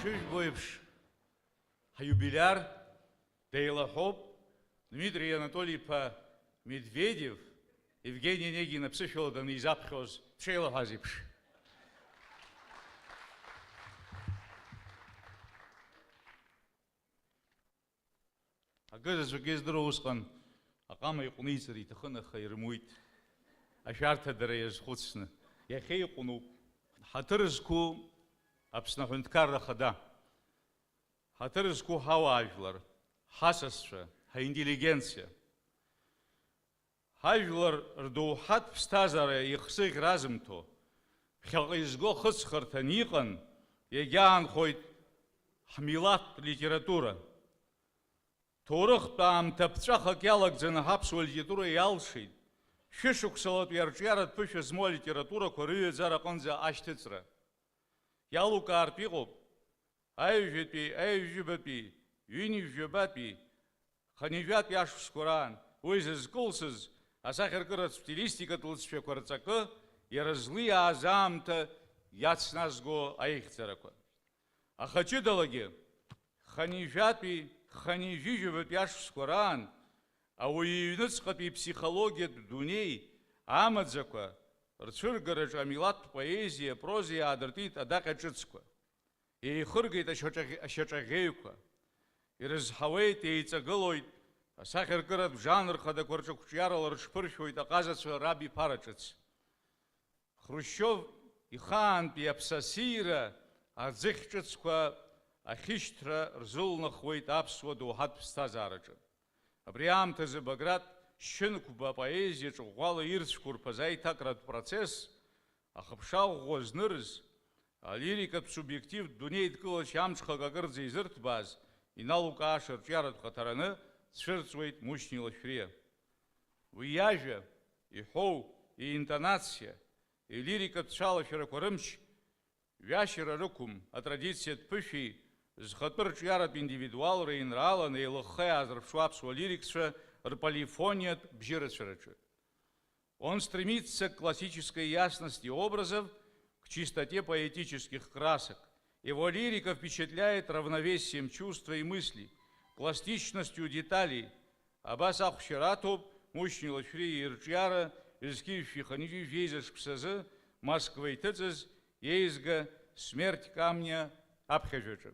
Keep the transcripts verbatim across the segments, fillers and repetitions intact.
Шәыжәбо еиԥш, ҳиубилиар деилаҳәоуп Дмитри Анатоли-иԥа Медведев, Евгени Онегин аԥсышәала данизаԥхьоз дшеилаҳәаз еиԥш. Акы заҵәык издыруа усҟан аҟама иҟәниҵар иҭахын, аха ирымуит. Ашәарҭадара иазхәыцны. Иахьа иҟәнуп. Ҳаҭыр зқәу Аԥсны Аҳәынҭқарра Ахада. Ҳаҭыр зқәу ҳауаажәлар, ҳасасцәа, ҳинтеллигенциа. Ҳажәлар рдоуҳатә ԥсҭазаара ихсыӷьра азымҭо, ԥхьаҟа изго хыҵхырҭан иҟан, иагьаанхоит ҳмилаҭтә литература. Ҭоурыхтә аамҭа ԥҵәахак иалагӡаны ҳаԥсуа литература иалшеит шәышықәсалатәи арҿиаратә ԥышәа змоу алитературақәа рыҩаӡара аҟынӡа ашьҭыҵра. Иалукаартә иҟоуп аҩажәатәи, аҩажәибатәи, ҩынҩажәабатәи, хынҩажәатәи ашықәсқәа раан уи зызкылсыз асахьаркыратә стилистикатә лҵшәақәа рҵакы иара злиааз аамҭа иацназго аихьӡарақәа. Аха ҷыдалагьы, хынҩажәатәи, хынҩажәижәабатәи ашықәсқәа раан ауаҩы иҩныҵҟатәи иԥсихологиатә дунеи амаӡақәа рцәыргараҿы амилаҭтә поезиа, апроза иаадыртит адаҟьа ҿыцқәа, еихыргеит ашьаҿаӷь-, ашьаҿаӷьеҩқәа, ирызҳауеит, еиҵагылоит, асахьаркыратә жанр хадақәа рҿы қәҿиарала рыҽԥыршәоит аҟазацәа рабиԥара ҿыц. Хрушьов ихаантәи аԥсасира аӡыхь ҿыцқәа ахьышьҭра рзылнахуеит аԥсуа доуҳатә ԥсҭазаараҿы. Абри аамҭазы Баграт Шьынқәба апоезиаҿы ӷәӷәала ирцәқәырԥаз аиҭакратә процесс, ахыԥша ӷәӷәа знырыз, алирикатә субиективтә дунеидкылашьа амҽхак акырӡа изырҭбааз, иналукааша рҿиаратә хаҭараны дцәырҵуеит Мушьни Лашәриа. Уи иажәа, иҳәоу, иинтонациа, илирикатә цәалашәарақәа рымч ҩашьара рықәым, атрадициатә ԥышәеи зхатәы рҿиаратә индивидуалра еинрааланы еилыхха иаазырԥшуа аԥсуа лирикцәа рполифониатә бжьырацәараҿы. Он стремится к классической ясности образов, к чистоте поэтических красок. Его лирика впечатляет равновесием чувства и мысли, пластичностью деталей. Абас ахәшьара аҭоуп Мушьни Лашәриа ирҿиара, зқьи жәшәи хынҩажәи жәеиза шықәсазы Москва иҭыҵыз еизга «Смерть камня» аԥхьажәаҿы.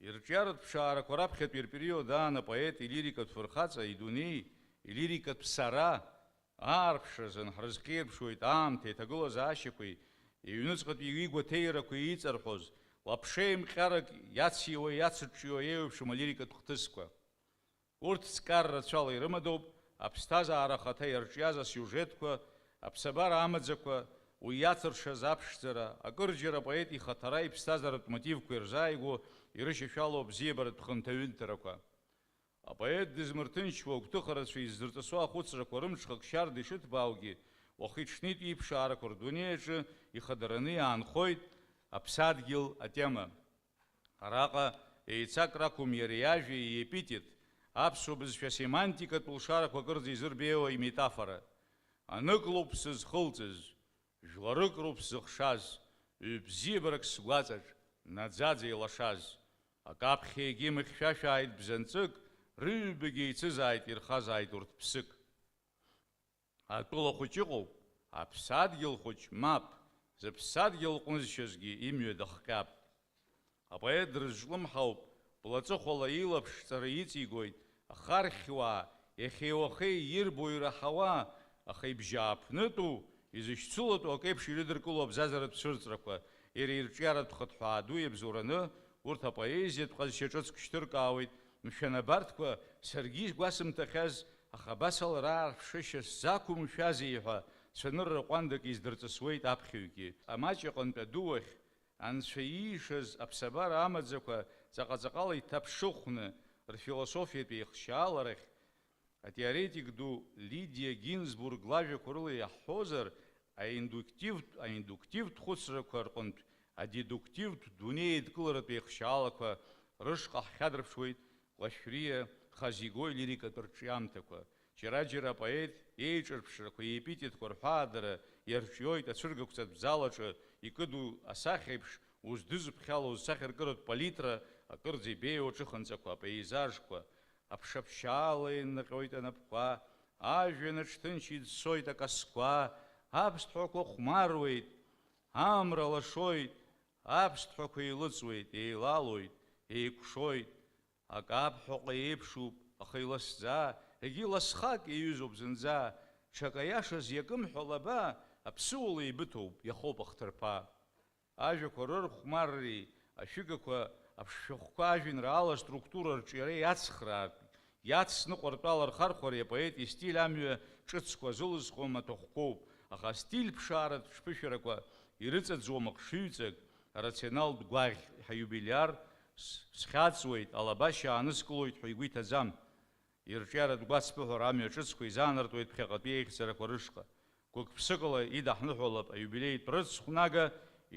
Ирҿиаратә ԥшаарақәа раԥхьатәи рпериод аан апоет илирикатә фырхаҵа, идунеи, илирикатә ԥсара аарԥшразын ҳрызхьеирԥшуеит аамҭеи аҭагылазаашьақәеи, иҩныҵҟатәи игәаҭеирақәа иҵарҳәоз, лаԥшеимҟьарак иациуа, иацыҿиуа еиуеиԥшым алирикатә хҭысқәа. Урҭ ҵкар рацәала ирымадоуп аԥсҭазаара ахаҭа иарҿиаз асиужетқәа, аԥсабара амаӡақәа, уи иаҵыршаз аԥшӡара, акырџьара апоет ихаҭара иԥсҭазааратә мотивқәа ирзааигәоу ирышьашәало абзиабаратә хынҭаҩынҭарақәа. Апоет дызмырҭынчуа агәҭыхарацәа издырҵысуа ахәыцрақәа рымҽхак шьарда ишыҭбааугьы, уахи-ҽнитәи иԥшаарақәа рдунеи аҿы ихадараны иаанхоит аԥсадгьыл атема. Араҟа еицакрақәым иара иажәа, иепитет, аԥсуа бызшәа семантикатә лшарақәа акырӡа изырбеиоу иметафора. Анык лоуп сызхылҵыз, жәларык роуп сзыхшаз, ҩ-бзиабарак сгәаҵаҿ, наӡаӡа илашаз. Акаԥхьа егьимыхьшәашәааит бзанҵык, рыҩбагьы еицызааит, ирхазааит урҭ ԥсык. Атәыла хәыҷ ыҟоуп, аԥсадгьыл хәыҷ мап, зыԥсадгьыл ҟәнызшьазгьы имҩа дыхҟьап. Апоет дрызҿлымҳауп, блаҵыхәала илаԥш ҵара иҵигоит, ахархьуаа, иахьеи уахеи ирбо ираҳауа, аха ибжьааԥнытәу, изышьцылатәу акеиԥш ирыдыркыло абзазаратә цәырҵрақәа, иара ирҿиаратә хыҭҳәаа ду иабзоураны, урҭ апоезиатә ҟазшьа ҿыцк шьҭыркаауеит, мшәан, абарҭқәа саргьы игәасымҭахьаз, аха абас ала раарԥшышьа сзақәымшәази ҳәа цәанырра ҟәандак издырҵысуеит аԥхьаҩгьы. Амаҷ аҟынтә аду ахь, Анцәа иишаз аԥсабара амаӡақәа ҵаҟа-ҵаҟала иҭаԥшыхәны рфилософиатә еихшьааларахь, атеоретик ду Лидиа Гинзбург лажәақәа рыла иаҳҳәозар, аиндуктивтә, аиндуктивтә хәыцрақәа рҟынтә адедуктивтә дунеидкыларатә еихшьаалақәа рышҟа ҳхьадырԥшуеит Лашәриа Хазигои лирикатә рҿиамҭақәа. Џьара-џьара апоет иеиҿырԥшрақәа, иепитетқәа рҳәаадара иарҿиоит ацәыргақәҵатә залаҿы икыду асахьеиԥш, Уздызԥхьало зсахьаркыратә палитра акырӡа ибеиоу аҽыхынҵақәа, апеизажқәа, аԥшаԥшьаала иннаҟьоит анапқәа, ажәҩан аҿ ҭынч иӡсоит акасқәа, аԥсҭҳәақәа хәмаруеит, амра лашоит, аԥсҭҳәақәа еилыҵуеит, еилалоит, еикәшоит, акы аԥхьаҟа еиԥшуп, аха иласӡа, егьи ласхак иаҩызоуп зынӡа, ҽак аиашаз иакымҳәа лаба, аԥсыуала еибыҭоуп, иахоуп ахҭырԥа. Ажәақәа рырхәмарреи ашәыгақәа аԥшшәахәқәа ажәеинраала структура рҿиареи иацхраартә, иацныҟәартәалархархәареи апоет истиль амҩа ҿыцқәа зылызхуа маҭәахәқәоуп, аха астиль ԥшааратә ҿԥышәарақәа ирыҵаӡуам ахшыҩҵак, арационалтә гәаӷь ҳиубилиар с-, схьаҵуеит, алабашьа ааныскылоит ҳәа игәы иҭаӡам. Ирҿиаратә гәацԥыҳәара амҩа ҿыцқәа изаанартуеит ԥхьаҟатәи аихьӡарақәа рышҟа. Гәык-ԥсыкала идаҳныҳәалап аиубилеитә рыцхәнага,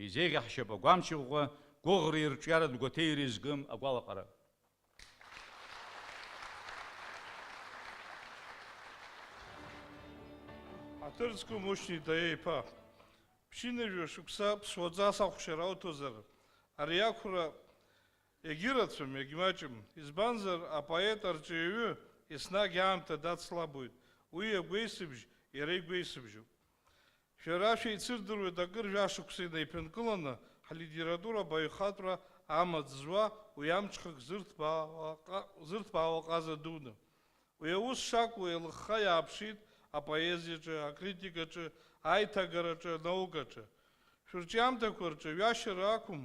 изеиӷьаҳшьап агәамч ӷәӷәа, гәыӷреи рҿиаратә гәаҭеиреи згым агәалаҟара. Ҳаҭыр зқәым Мушьни Таиа иԥа, ԥшьынҩажәа шықәса ԥсуаҵас ахәшьара ауҭозар, ари ақәра егьырацәам, егьмаҷым, избанзар, апоет арҿиаҩы еснагь аамҭа дацлабуеит, уи агәеисыбжь иара игәеисыбжьуп. Шәара шәеицырдыруеит акыр жәашықәса инаиԥынкыланы ҳлитература абаҩхатәра амаҵ зуа уи амҽхак зырҭбаауа ҟа-, зырҭбаауа ҟаза дуны. Уи аус шакәу еилыхха иааԥшит апоезиаҿы, акритикаҿы, аиҭагараҿы, анаукаҿы. Шәырҿиамҭақәа рҿы ҩашьара ақәым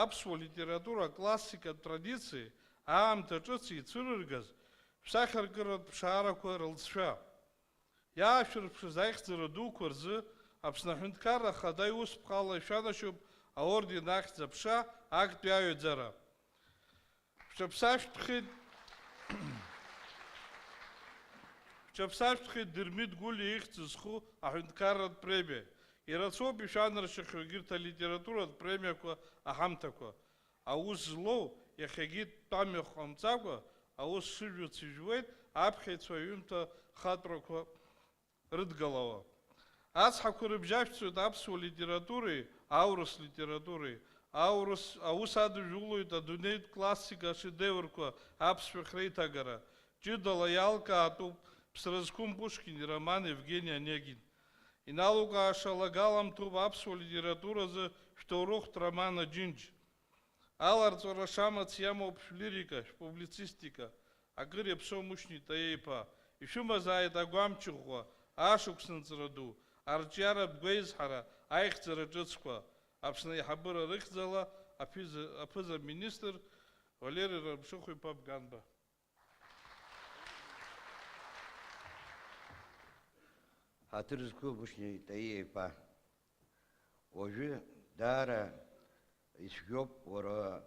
аԥсуа литература аклассикатә традициа аамҭа ҿыц ицәырыргаз шәсахьаркыратә ԥшаарақәа рылҵшәа. Иаашәырԥшыз аихьӡара дуқәа рзы Аԥсны Аҳәынҭқарра Ахада иусԥҟала ишәанашьоуп аорден ахьӡ-аԥша актәи аҩаӡара. Шәҽаԥсашәҭхьеит, шәҽаԥсашәҭхьеит Дырмит Гәлиа ихьӡ зху аҳәынҭқарратә премиа. Ирацәоуп ишәанаршьахьоу егьырҭ алитературатә премиақәа аҳамҭақәа. Аус злоу, иахьагьы тәамҩахә ҟамҵакәа, аус шыжәуц ижәуеит, аԥхьаҩцәа аҩымҭа хатәрақәа рыдгалауа. Ацҳақәа рыбжьашәҵоит аԥсуа литературеи аурыс литературеи. Аурыс аус адыжәулоит адунеитә классика ашедеврқәа аԥсшәахь реиҭагара. Ҷыдала иалкаатәуп ԥсра зқәым Пушкин ироман Евгений Онегин. Иналукааша алагаламҭоуп аԥсуа литературазы шәҭоурыхтә роман Аџьынџь. Аларҵәара шамац иамоуп шәлирика, шәпублицистика, акыр иаԥсоу Мушьни Таиа-иԥа, ишәымазааит агәамч ӷәӷәа, ашықәс нҵра ду, арҿиаратә гәеизҳара, аихьӡара ҿыцқәа, Аԥсны аиҳабыра рыхьӡала аԥиза-, аԥыза-министр Валери Рамшыхә-иԥа Бганба. Ҳаҭыр зқәу Мушьни Таиа-иԥа, уажәы даара ицәгьоуп уара,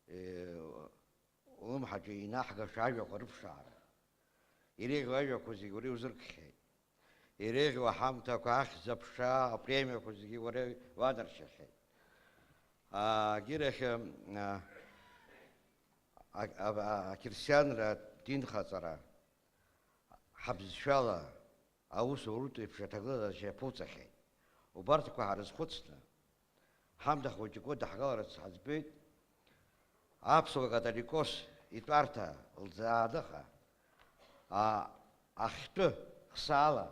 э, улымҳаҿы инаҳгаша ажәақәа рыԥшаара. Иреиӷьу ажәақәа зегьы уара иузыркхьеит. Иреиӷьу аҳамҭақәа, ахьӡ-аԥша, апремиақәа зегьы уара уадыршьахьеит. Агьырахь, а, а, а, а, ақьырсианра динхаҵара, ҳабызшәала аусуртә еиԥш аҭагылазаашьа иаԥуҵахьеит. Убарҭқәа ҳарызхәыцны, ҳамҭа хәыҷы кәыдаҳгаларц ҳаӡбеит. Аԥсуа католикос итәарҭа лӡааныха, а, ахьтәы хсаала,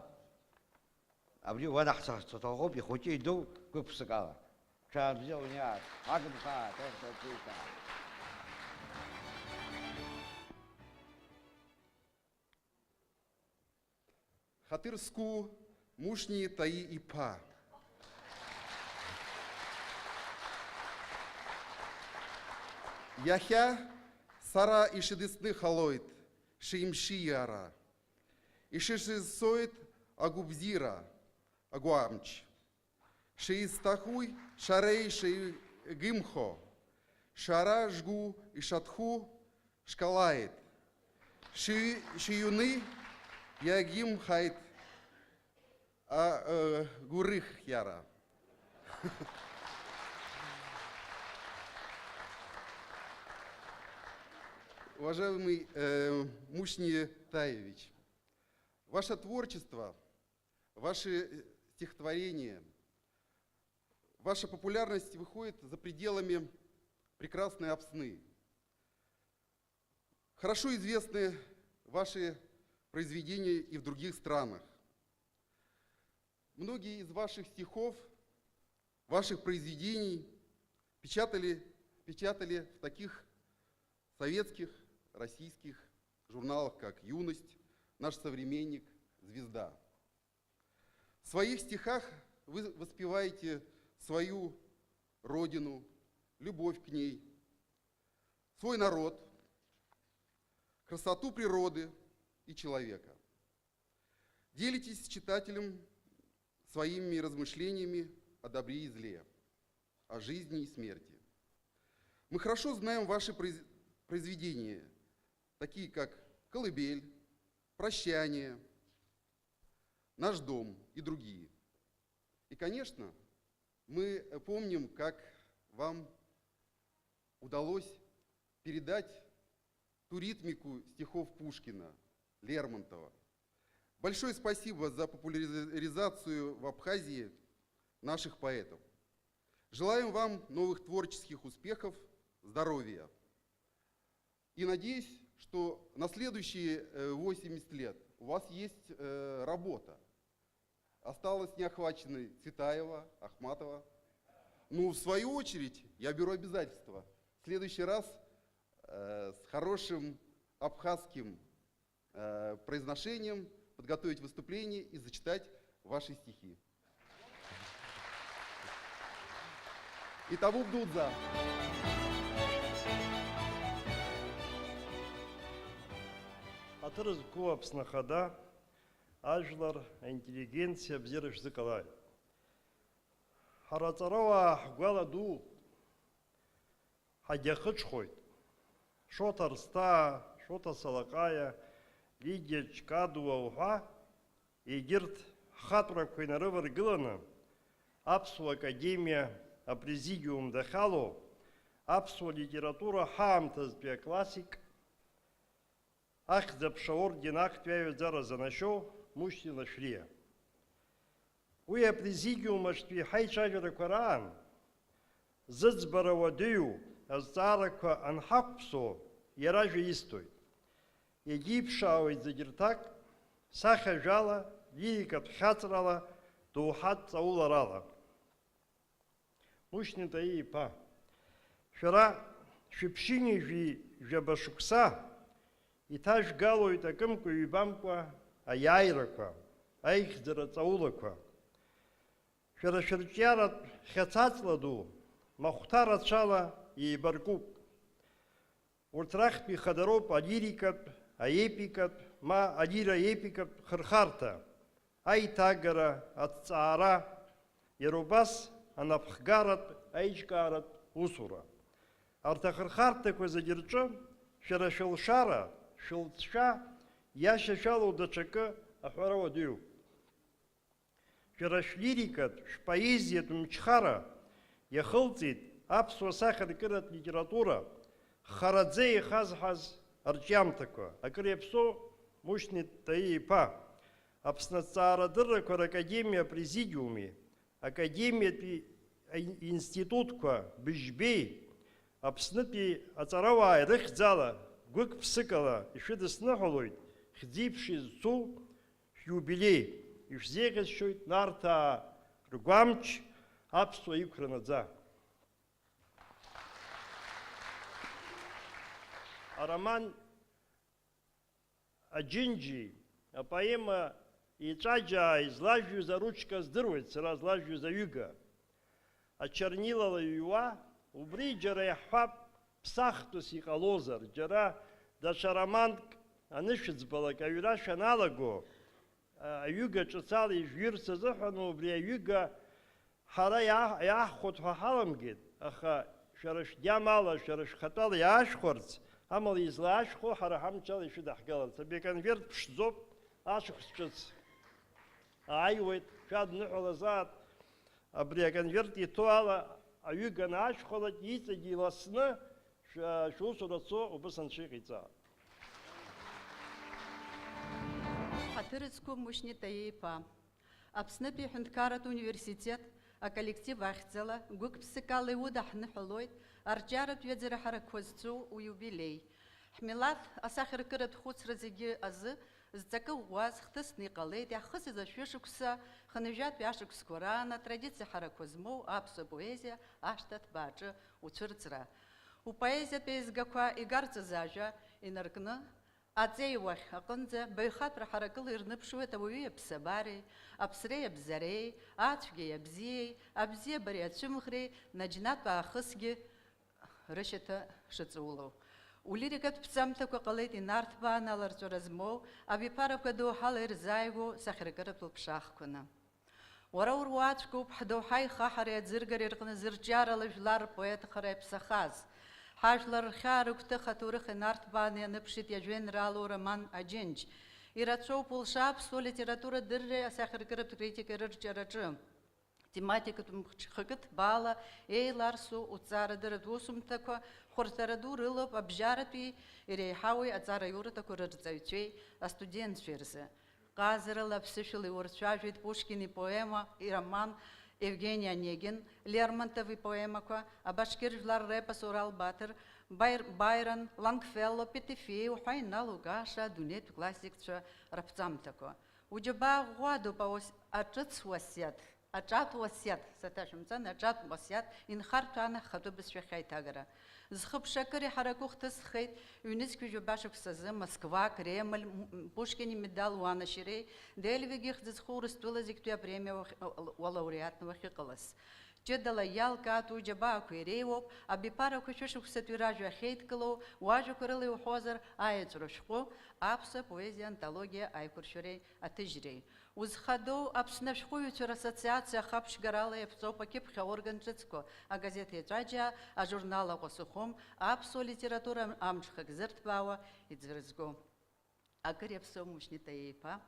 абри уанаҳҵарц уҭахуп, ихәыҷы-иду гәык-ԥсыкала. Шәаанбзиала униааиртә, ҳагымхааит, ех, дацуҳәа. Ҳаҭыр зқәу Мушьни Таиа-иԥа. Иахьа сара ишыдысныҳәалоит шимшьиара, ишысызцоит агәыбзиара, агәамч. Шисҭахуи шареи шигымхо, шара шгәы ишаҭаху шкалаит. Ши-, шиҩны иагимхааит а, э, гәырӷьара. Уважаемый, э, Мушьни Таевич, ваше творчество, ваши стихотворения, Ваша популярность выходит за пределами прекрасной Апсны. Хорошо известны ваши произведения и в других странах. Многие из ваших стихов, ваших произведений печатали, печатали в таких советских, российских журналах, как «Юность», «Наш современник», «Звезда». В своих стихах вы воспеваете свою родину, любовь к ней, свой народ, красоту природы и человека. Делитесь с читателем своими размышлениями о добре и зле, о жизни и смерти. Мы хорошо знаем ваши произ- произведения, такие как «Колыбель», «Прощание», «Наш дом» и другие. И, конечно, мы помним, как вам удалось передать ту ритмику стихов Пушкина, Лермонтова. Большое спасибо за популяризацию в Абхазии наших поэтов. Желаем вам новых творческих успехов, здоровья. И надеюсь, что на следующие, э, восемьдесят лет у вас есть, э, работа. Осталась неохваченной Цветаева, Ахматова. Ну, в свою очередь, я беру обязательство в следующий раз, э, с хорошим абхазским, э, произношением подготовить выступление и зачитать ваши стихи. Итабуп дуӡӡа! Ҳаҭыр зқәу Аԥсны Ахада, ажәлар, аинтеллигенциа, бзиара шәзыҟалааит. Ҳара аҵарауаа ҳгәала ду ҳагьахыҽхәоит. Шоҭа Арсҭаа, Шоҭа Салаҟаиа, Лидиа Ҷкадуа уҳәа, егьырҭ ҳхатәрақәа инарываргыланы, Аԥсуа Академиа апрезидиум дахьалоу, аԥсуа литература ҳаамҭазтәи аклассик, Ахьӡ-аԥша аорден актәи аҩаӡара занашьоу Мушьни Лашәриа. Уи апрезидиум аҿтәи ҳаицәажәарақәа раан, зыӡбара уадаҩу азҵаарақәа анҳақәԥсо, иара ажәа исҭоит. Иагьиԥшаауеит зегь рҭак, сахьажәала, лирикатә хьаҵрала, доуҳатә ҵауларала. Мушьни Таиа-иԥа, шәара шәыԥшьынҩажәи жәаба шықәса иҭажәгалоит акымкәа-ҩбамкәа аиааирақәа, аихьӡара ҵаулақәа. Шәара шәырҿиаратә хьаца-ҵла ду махәҭа рацәала еибаркуп. Урҭ рахьтә ихадароуп алирикатә, аепикатә, ма алира-епикатә хырхарҭа, аиҭагара, аҭҵаара, иара убас анапхгаратә, аиҿкааратә усура. Арҭ ахырхарҭақәа зегьы рҿы шәара шәылшара, шәылҵшәа иашьашәалоу даҽакы аҳәара уадаҩуп. Шәара шәлирикатә, шәпоезиатә мчхара иахылҵит аԥсуа сахьаркыратә литература хараӡа еихазҳаз арҿиамҭақәа. Акыр иаԥсоу Мушьни Таиа-иԥа, Аԥсны аҭҵаарадыррақәа ракадемиа апрезидиуми, академиатәи институтқәа быжьбеи, Аԥснытәи аҵарауааи рыхьӡала гәык-ԥсыкала ишәыдысныҳәалоит хьӡи-ԥшеи зцу шәиубилеи, ишәзеиӷьасшьоит Нарҭаа ргәамч аԥсуа иқәра наӡа. Ароман Аџьынџьи апоема Иҵәаџьаа излажәҩыз аручка здыруеит сара злажәҩыз аҩыга. Ачарнилала иҩуа, убри џьара иаҳҳәап, ԥсахтәыс иҟалозар, џьара даҽа романк анышәыӡбалак аҩра шәаналаго, а-, аҩыга ҿыц ала ижәҩырц азыҳәан убри аҩыга ҳара иаа-, иаҳхәоит ҳәа ҳаламгеит, аха шәара шәгьама ала, шәара шәхатәала иаашәхәарц, амала излаашәхәо ҳара ҳамчала ишәыдаҳгаларц. Абри аконверт ԥшӡоуп, ашықәс ҿыц ааиуеит, шәадныҳәалазаат. Абри аконверт иҭоу ала аҩыга анаашәхәалак, иҵегь иласны шәа-, шәусура цо убыс анцәа иҟаиҵа. Ҳаҭыр зқәу Мушьни Таиа-иԥа, Аԥснытәи аҳәынҭқарратә университет Аколлектив ахьӡала, гәык-ԥсыкала иудаҳныҳәалоит арҿиаратә ҩаӡара ҳаракқәа зцу уиубилеи. Ҳмилаҭ асахьаркыратә хәыцра зегьы азы зҵакы ӷәӷәаз хҭысны иҟалеит иаҳхысыз ашәышықәса, хынҩажәатәи ашықәсқәа раан атрадициа ҳарақәа змоу аԥсуа поезиа ашҭа ҭбааҿы уцәырҵра. Упоезиатә еизгақәа игарҵаз ажәа инаркны, аҵеиуахь аҟынӡа баҩхатәра ҳаракыла ирныԥшуеит ауаҩы иаԥсабареи, аԥсреи абзареи, ацәгьеи абзиеи, абзиабареи ацәымӷреи, наџьнатә аахысгьы рышьаҭа шыҵаулоу. Улирикатә ԥҵамҭақәа ҟалеит инарҭбааны аларҵәара змоу, абиԥарақәа доуҳала ирзааигәоу сахьаркыратә лыԥшаахқәаны. Уара уруаӡәкуп ҳдоуҳа ихаҳареи аӡыргареи рҟны зырҿиарала жәлар рпоетхара иаԥсахаз. Ҳажәлар рхьаа рыгәҭыха аҭоурых инарҭбааны ианыԥшит иажәеинраалоу роман Аџьынџь. Ирацәоуп улша аԥсуа литература дырреи асахьаркыратә критикеи рырҿиараҿы. Тематикатә мҽхакы ҭбаала еиларсу уҭҵаарадырратә усумҭақәа хәарҭара ду рылоуп абжьаратәи иреиҳауи аҵара иурҭақәа рырҵаҩцәеи астудентцәеи рзы. Ҟазарала аԥсышәала иурцәажәеит Пушкин ипоема, ироман Евгений Онегин, Лермонтов ипоемақәа, абашкир жәлар репос Урал Баҭыр, Баир-, Байрон, Лонгфелло, Петефеи уҳәа иналукааша адунеитә классикцәа раԥҵамҭақәа. Уџьабаа ӷәӷәадоуп аус-, аҿыц уасиаҭ, аҿатә уасиаҭ, саҭашәымҵан, аҿатә уасиаҭ инхарҭәааны ҳхатәы бызшәахь аиҭагара. Зхыԥша акыр иҳараку хҭысхеит, ҩнызқьҩажәа башықәсазы Москва, Кремль, М-, Пушкин имедал уанашьареи, Дельвиг ихьӡ зху Урыстәыла зегьтәи апремиа уахь-, уалауреатны уахьыҟалаз. Ҷыдала иалкаатәу џьабаақәа иреиуоуп, абиԥарақәа шәышықәсатәи ражәа ахьеидкылоу, уажәақәа рыла иуҳәозар, аеҵәра шәҟәы, аԥсуа поезиа антологиа аиқәыршәареи аҭыжьреи. Узхадоу Аԥсны ашәҟәыҩҩцәа рассоциациа ахаԥшьгарала иаԥҵоуп акьыԥхь аорган ҿыцқәа, агазеҭ Еҵәаџьаа, ажурнал Аҟәа Сухум, аԥсуа литература амҽхак зырҭбаауа, иӡырзго. Акыр иаԥсоу Мушьни Таиа-иԥа,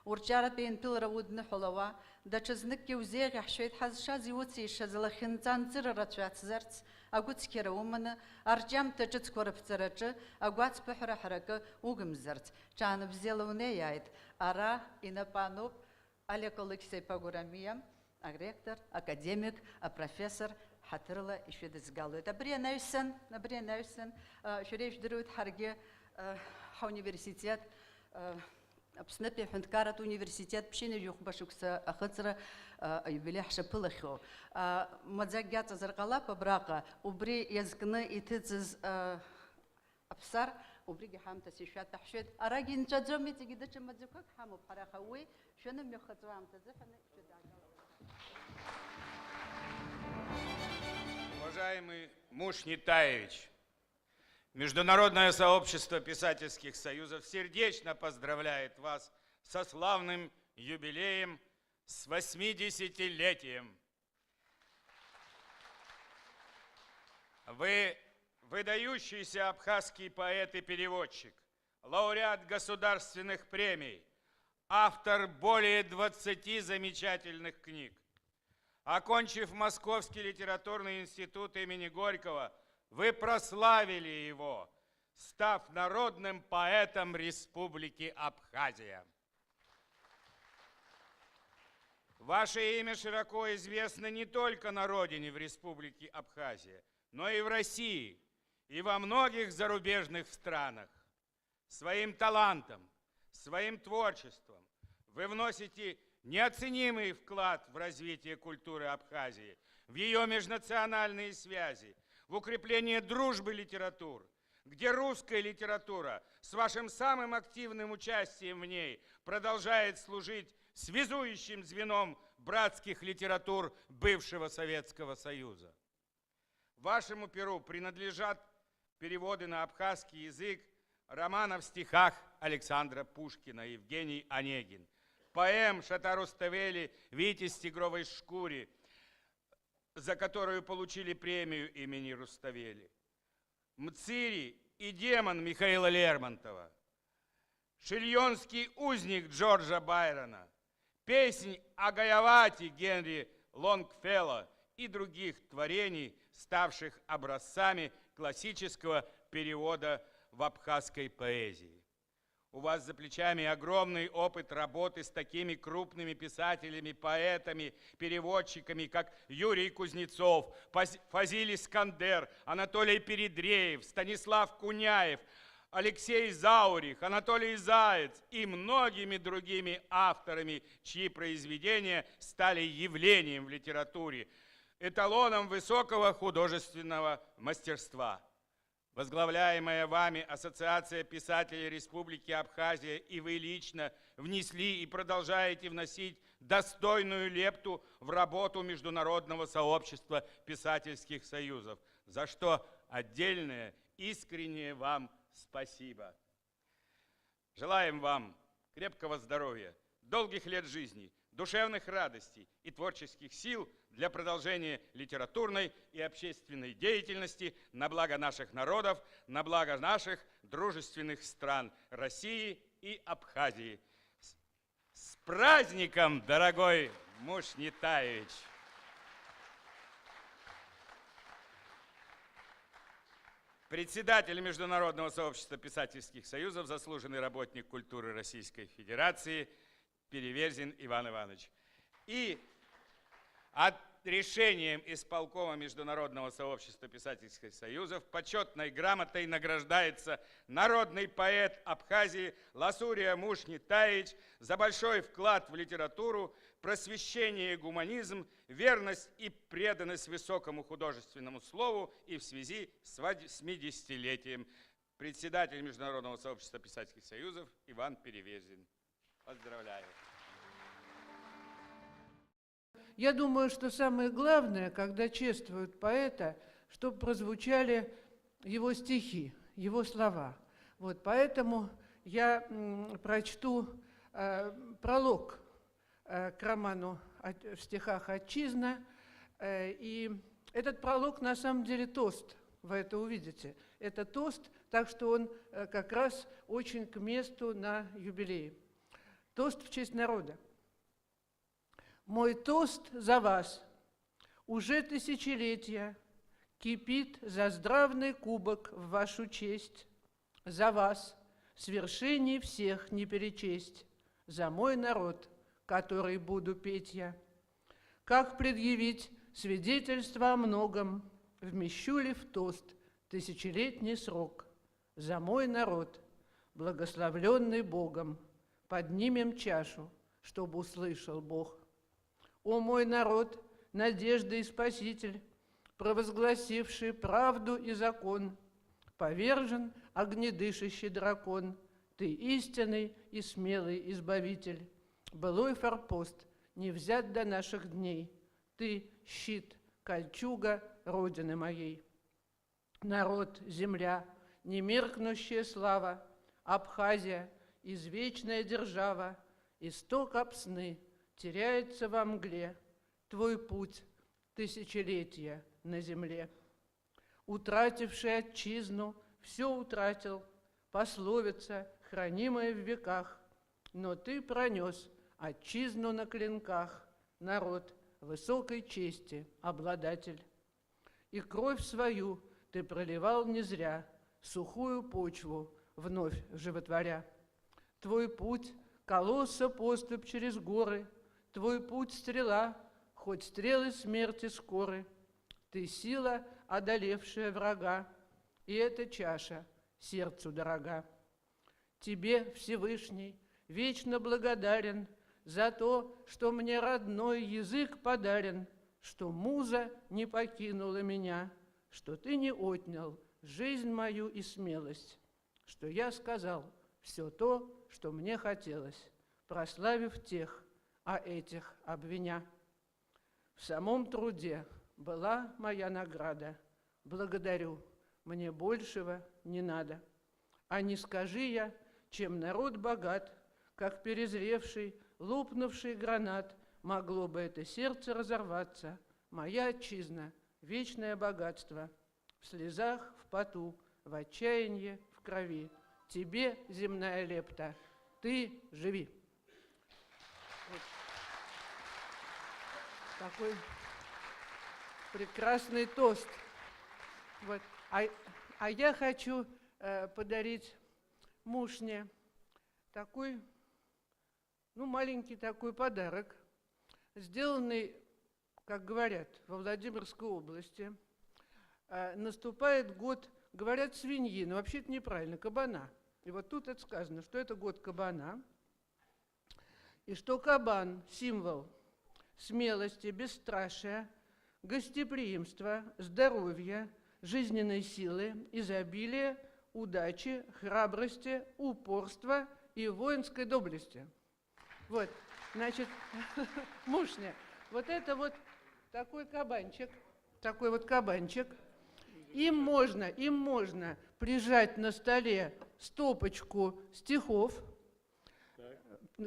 урҿиаратә еинԥылара удныҳәалауа, даҽазныкгьы узеиӷьаҳшьоит ҳазшаз иуцишаз лахьынҵа анҵыра рацәацзарц, агәыцқьара уманы, арҿиамҭа ҿыцқәа рыԥҵараҿы агәацԥыҳәара ҳаракы угымзарц, ҽаанбзиала унеиааит. Ара инапы ануп Олег Алықьса-иԥа Гәарамиа, аректор, академик, апрофессор ҳаҭырла ишәыдызгалоит. Абри анаҩсан, абри анаҩсан, а, шәара ижәдыруеит, ҳаргьы, а, ҳауниверситет, а, Аԥснытәи аҳәынҭқарратә университет ԥшьынҩажәи хәба шықәса ахыҵра, а, аиубилеи ҳшаԥылахьоу. А, маӡакгьы аҵазар ҟалап абраҟа, убри иазкны иҭыҵыз, а, Аԥсар, убригьы ҳамҭас ишәаҭәаҳшьоит. Арагь инҵәаӡом, иҵегьы даҽа маӡақәак ҳамоуп ҳара, аха уи шәанымҩахыҵуа аамҭазы ҳәаны шәыдаагалоит. Уважаемый Мушни Таевич, Международное сообщество писательских союзов сердечно поздравляет вас со славным юбилеем, с восьмидесятилетием! Вы выдающийся абхазский поэт и переводчик, лауреат государственных премий, автор более двадцати замечательных книг. Окончив Московский литературный институт имени Горького, вы прославили его, став народным поэтом Республики Абхазия. Ваше имя широко известно не только на родине, в Республике Абхазия, но и в России, и во многих зарубежных странах. Своим талантом, своим творчеством вы вносите неоценимый вклад в развитие культуры Абхазии, в её межнациональные связи, в укрепление дружбы литератур, где русская литература с вашим самым активным участием в ней продолжает служить связующим звеном братских литератур бывшего Советского Союза. Вашему перу принадлежат переводы на абхазский язык романа в стихах Александра Пушкина «Евгений Онегин», поэм Шота Руставели «Витязь в тигровой шкуре», за которую получили премию имени Руставели, «Мцири и демон» Михаила Лермонтова, «Шильонский узник» Джорджа Байрона, «Песнь о Гаявате» Генри Лонгфелло и других творений, ставших образцами классического перевода в абхазской поэзии. У вас за плечами огромный опыт работы с такими крупными писателями, поэтами, переводчиками, как Юрий Кузнецов, Паз-, Фазиль Искандер, Анатолий Передреев, Станислав Куняев, Алексей Заурих, Анатолий Заяц и многими другими авторами, чьи произведения стали явлением в литературе, эталоном высокого художественного мастерства. Возглавляемая вами Ассоциация писателей Республики Абхазия и вы лично внесли и продолжаете вносить достойную лепту в работу Международного сообщества писательских союзов, за что отдельное искреннее вам спасибо. Желаем вам крепкого здоровья, долгих лет жизни, душевных радостей и творческих сил для продолжения литературной и общественной деятельности на благо наших народов, на благо наших дружественных стран России и Абхазии. С, с праздником, дорогой Мушнитаевич! Председатель Международного сообщества писательских союзов, заслуженный работник культуры Российской Федерации Переверзин Иван Иванович. И от решением исполкома Международного сообщества писательских союзов почетной грамотой награждается народный поэт Абхазии Ласурия Мушни Таич за большой вклад в литературу, просвещение и гуманизм, верность и преданность высокому художественному слову и в связи с восьмидесятилетием. Председатель Международного сообщества писательских союзов Иван Переверзин. Поздравляю. Я думаю, что самое главное, когда чествуют поэта, чтобы прозвучали его стихи, его слова. Вот, поэтому я м, прочту э, пролог э, к роману от- в стихах «Отчизна». Э, и этот пролог на самом деле тост, вы это увидите. Это тост, так что он э, как раз очень к месту на юбилее. Тост в честь народа. Мой тост за вас. Уже тысячелетия кипит заздравный кубок в вашу честь. За вас, свершений всех не перечесть. За мой народ, который буду петь я. Как предъявить свидетельство о многом? Вмещу ли в тост тысячелетний срок? За мой народ, благословленный Богом, поднимем чашу, чтобы услышал Бог. О мой народ, надежда и спаситель, провозгласивший правду и закон, повержен огнедышащий дракон, ты истинный и смелый избавитель. Былой форпост не взят до наших дней, ты щит, кольчуга Родины моей. Народ, земля, немеркнущая слава, Абхазия, извечная держава, исток Апсны теряется во мгле, твой путь — тысячелетия на земле. Утративший отчизну, все утратил, пословица, хранимая в веках, но ты пронес отчизну на клинках, народ высокой чести обладатель. И кровь свою ты проливал не зря, сухую почву вновь животворя. Твой путь — колосса поступь через горы, твой путь — стрела, хоть стрелы смерти скоры. Ты — сила, одолевшая врага, и эта чаша сердцу дорога. Тебе, Всевышний, вечно благодарен за то, что мне родной язык подарен, что муза не покинула меня, что ты не отнял жизнь мою и смелость, что я сказал все то, что мне хотелось, прославив тех, а этих обвиня. В самом труде была моя награда. Благодарю, мне большего не надо. А не скажи я, чем народ богат, как перезревший, лопнувший гранат, могло бы это сердце разорваться, моя отчизна, вечное богатство. В слезах, в поту, в отчаянье, в крови. Тебе, земная лепта, ты живи. Вот. Такой прекрасный тост. Вот. А, а я хочу э, подарить Мушне такой, ну, маленький такой подарок, сделанный, как говорят, во Владимирской области. А, наступает год, говорят, свиньи, но вообще это неправильно, кабана. И вот тут это сказано, что это год кабана, и что кабан — символ смелости, бесстрашия, гостеприимства, здоровья, жизненной силы, изобилия, удачи, храбрости, упорства и воинской доблести. Вот, значит, мушня. Вот это вот такой кабанчик, такой вот кабанчик. Им можно, им можно прижать на столе стопочку стихов,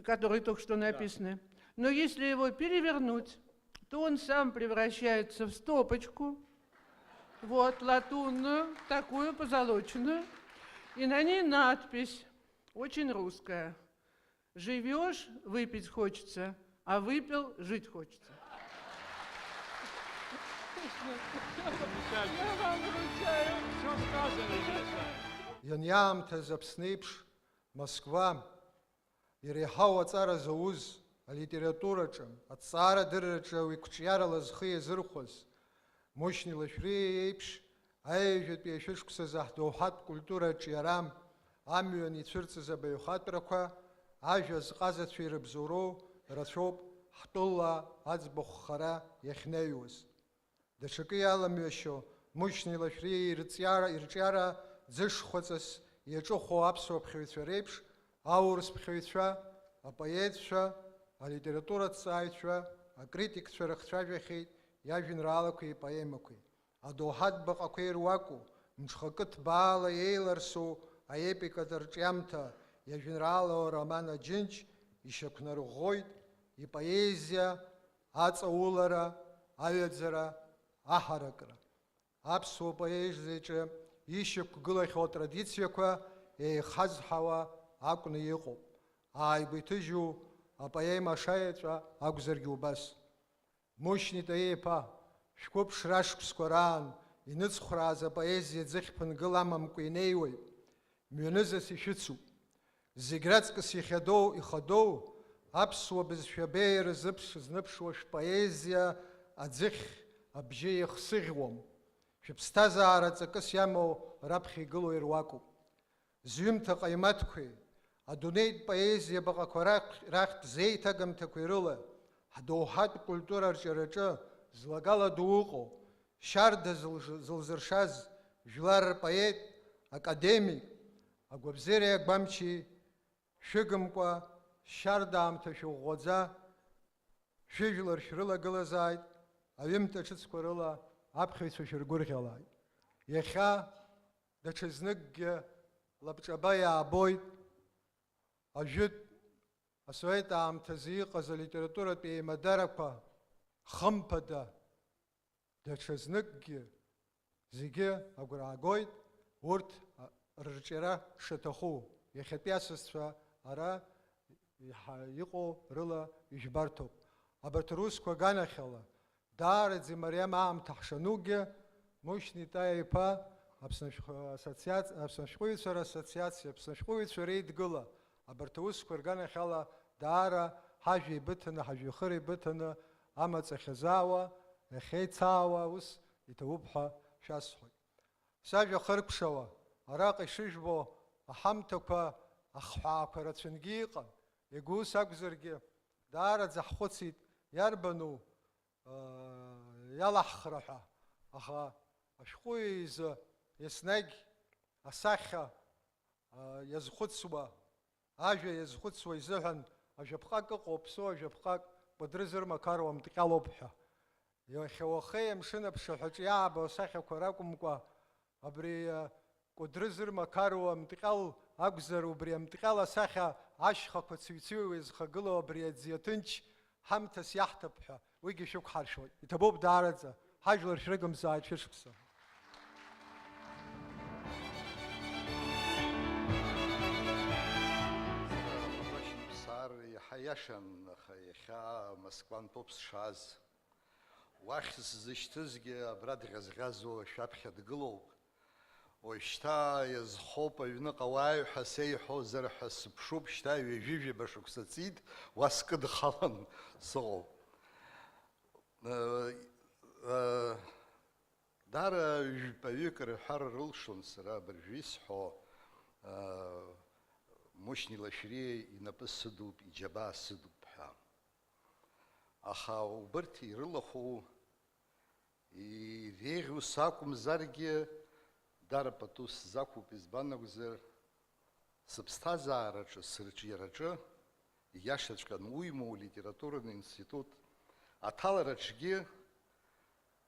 которые только что написаны. Но если его перевернуть, то он сам превращается в стопочку, вот, латунную, такую позолоченную, и на ней надпись, очень русская: «Живёшь — выпить хочется, а выпил — жить хочется». Я вам вручаю. Все сказано здесь. Ианиаамҭаз Аԥсны еиԥш, Москва, иреиҳау аҵара зауз алитератураҿы, аҭҵаарадырраҿы уи қәҿиарала зхы иазырхәаз Мушьни Лашәриа иеиԥш, аҩажәатәи ашәышықәсазы ҳдоуҳатә культура аҿиара амҩан ицәырҵыз абаҩхатәрақәа, ажәа зҟазацәа ирыбзоуроу рацәоуп ҳтәыла аӡбахә хара иахьнаҩуаз. Даҽакы иаламҩашьо, Мушьни Лашәриа ирҵиара, ирҿиара ӡышхәаҵас иаҿыхәо аԥсуа ԥхьаҩцәа реиԥш, аурыс ԥхьаҩцәа, апоетцәа, алитератураҭҵааҩцәа, акритикцәа рыхцәажәахьеит иажәеинраалақәеи ипоемақәеи. Адоуҳатә баҟақәеи руаку, мҽхакы ҭбаала еиларсу аепикатә рҿиамҭа, иажәеинраалоу ароман Аџьынџь ишьақәнарӷәӷәоит ипоезиа аҵаулара, аҩаӡара, аҳаракра. Аԥсуа поезиаҿы ишьақәгылахьоу атрадициақәа еихазҳауа акәны иҟоуп. Ааигәа иҭыжьу апоема Ашаеҵәа акәзаргьы убас. Мушьни Таиа-иԥа, шәқәыԥшра ашықәсқәа раан иныҵхәрааз апоезиа ӡыхь ԥынгыл амамкәа инеиуеит, мҩанызас ишәыцуп. Зегь раҵкыс иахьадоу, ихадоу, аԥсуа бызшәа абеиара зыԥш-, зныԥшуа шәпоезиа аӡыхь абжьы иахсыӷьуам. Шәыԥсҭазаара ҵакыс иамоу раԥхьа игылоу ируакуп. Зҩымҭа ҟаимаҭқәеи, адунеитә поезиа баҟақәа рахь-, рахьтә зеиҭагамҭақәеи рыла, ҳдоуҳатә культура арҿиараҿы злагала ду ыҟоу, шьарда зылж-, зылзыршаз жәлар рпоет, академик, агәабзиареи агәамчи шәыгымкәа, шьарда аамҭа шәыӷәӷәаӡа, шәыжәлар шәрылагылазааит, аҩымҭа ҿыцқәа рыла аԥхьаҩцәа шәыргәырӷьалааит. Иахьа даҽазныкгьы лабҿаба иаабоит ажәытә асовет аамҭазы иҟаз алитературатә еимадарақәа хымԥада, даҽазныкгьы зегьы агәра аагоит урҭ, а, рырҿиара шаҭаху. Иахьатәи асасцәа ара иҳа-, иҟоу рыла ижәбарҭоуп. Абарҭ русқәа аганахьала, даараӡа имариам аамҭа ҳшанугьы, Мушьни Таиа-иԥа Аԥсны ашәҟәы-, ассоциаци-, Аԥсны ашәҟәыҩҩцәа рассоциациа, Аԥсны ашәҟәыҩҩцәа реидгыла, абарҭ аусқәа рганахьала даара ҳажәа еибыҭаны, ҳажәҩахыр еибыҭаны, амаҵ ахьазаауа, иахьеицаауа аус иҭабуп ҳәа шәасҳәоит. Сажәа хыркәшауа, араҟа ишыжәбо аҳамҭақәа, ахҳәаақәа рацәангьы иҟан, иагьа ус акәзаргьы, даараӡа ҳхәыцит, иарбану, аа, иалаҳхра ҳәа, аха ашәҟәыҩҩы изы еснагь асахьа, аа, иазхәыцуа, ажәа иазхәыцуа изыҳәан ажәаԥҟак ыҟоуп, ԥсуа жәаԥҟак, Кәыдры зырмақаруа мтҟьалоуп ҳәа. Иахьа уахеи амшын аԥшаҳәаҿы иаабо асахьақәа ракәымкәа, абри, а, Кәыдры зырмақаруа мтҟьал акәзар, убри амтҟьал асахьа ашьхақәа цыҩцыҩуа изхагылоу абри аӡиа ҭынч ҳамҭас иаҳҭап ҳәа, уигьы шәықәҳаршәоит. Иҭабуп даараӡа, ҳажәлар шәрыгымзааит шәышықәса. Ԥсар иаҳа иашан, аха иахьа Москвантәоуп сшааз. Уахь сзышьҭызгьы абра дӷьазӷьазуа шәаԥхьа дгылоуп. Уажәшьҭа иазхоуп аҩныҟа уааи ҳәа сеиҳәозар ҳәа сыԥшуп, шьҭа ҩажәи жәаба шықәса ҵит, уа скыдхалан сыҟоуп. Э, э, Даара жәпаҩык рҳәар рылшон сара абыржәы исҳәо, э, Мушьни Лашәриа инапы сыдуп, иџьабаа сыдуп ҳәа. Аха убырҭ ирылахәу, иреиӷьу сакәымзаргьы, даара пату сзақәуп, избан акәзар, сыԥсҭазаараҿы, сырҿиараҿы, ииашаҵәҟьаны уимоу, литературатә институт аҭалараҿгьы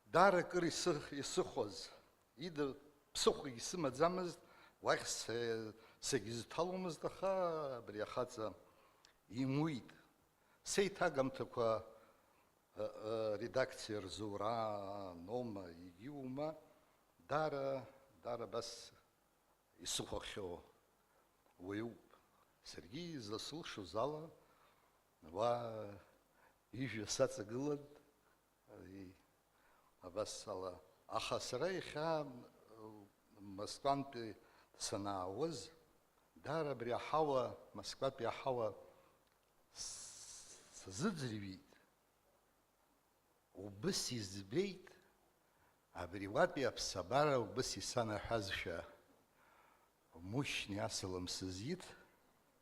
даара акыр исых-, исыхәаз, ида ԥсыхәагьы сымаӡамызт, уахь се-, сегьызҭаломызт, аха абри ахаҵа имуит. Сеиҭагамҭақәа, ы, ы, редакциа рзура, нома, егьиума, даара, даара абас исыхәахьоу уаҩуп. Саргьы изласылшоз ала, уа ижәҩа саҵагылан, и-, абас ала. Аха сара иахьа, ы, Москвантәи санаауаз, даара абри аҳауа, Москватәи аҳауа с-, сазыӡырҩит. Убыс избеит, абри уатәи аԥсабара убыс исанаҳәазшәа, Мушьни асалам сызиҭ,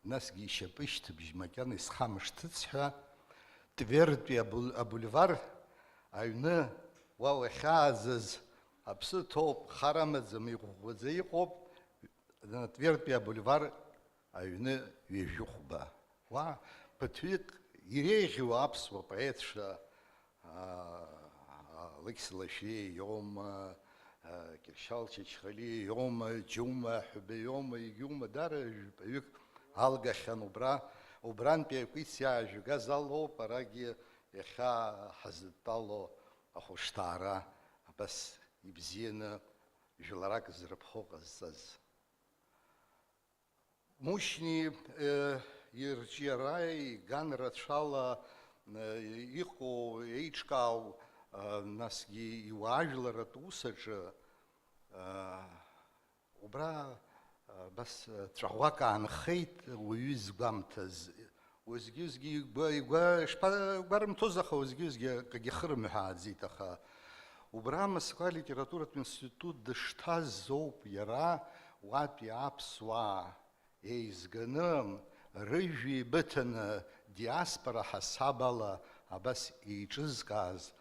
насгьы ишьапышьҭыбжь макьана исхамышҭыц ҳәа, Тверьтәи абул-, абульвар аҩны уа уахьааӡаз аԥсы ҭоуп, хар амаӡам, иӷәӷәаӡа иҟоуп, Тверьтәи абульвар аҩны ҩажәихәба. Уа ԥыҭҩык иреиӷьу аԥсуа поетцәа, аа, Алықьса Лашәриа иоума, аа, Кьыршьал Чачхалиа иоума, Џьума Аҳәба иоума, егьиума, даара жәпаҩык алгахьан убра, убрантәи акәици аажәга залоуп, арагьы иахьа ҳазыдтәало ахәышҭаара абас ибзианы жәларак зрыԥхо ҟазҵаз. Мушьни, э, ирҿиара, иган рацәала, э, иҟоу, еиҿкаау, э, насгьы иуаажәларатә усаҿы, э, убра, э, абас, э, ҵәаӷәак аанхеит уаҩы изгәамҭаз. Уеизгьы-уеизгьы игәа, игәа, ишԥа-, игәарымҭоз, аха уеизгьы-уеизгьы акгьы хырымҳәааӡеит, аха убра Москва литературатә институт дышҭаз ауп иара уатәи аԥсуаа еизганы, рыжәҩа еибыҭаны, диаспора ҳасаб ала абас еиҿызкааз,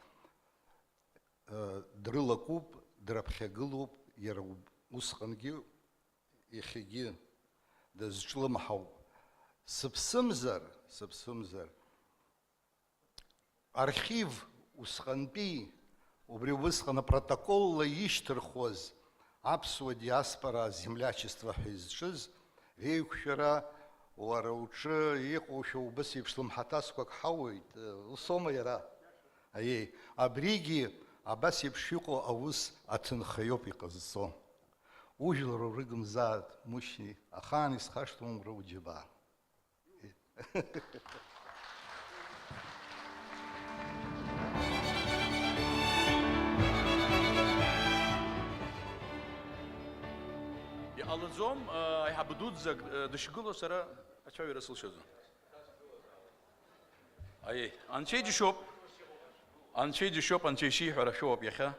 ы, дрылакуп, дрыԥхьагылоуп, иара уб-, усҟангьы, иахьагьы дазҿлымҳауп. Сыԥсымзар, сыԥсымзар, архив усҟантәи, убри убысҟан апротоколла ишьҭырхуаз аԥсуа диаспора землячество ҳәа изҿыз реиқәшәара, уара уҿы иҟоушәа убыс еиԥш лымҳаҭасқәак ҳауеит, усоума иара? Аиеи, абригьы абас еиԥш иҟоу аус аҭынхаҩоуп иҟазҵо. Ужәлар урыгымзааит, Мушьни, ахаан исхашҭуам уара уџьабаа. Иҟалаӡом, аиҳабы дуӡӡак дышгылоу сара ацәажәара сылшаӡом. Аиеи, анцәа иџьашьоуп, анцәа иџьашьоуп, анцәа ишиҳәара шәоуп иахьа.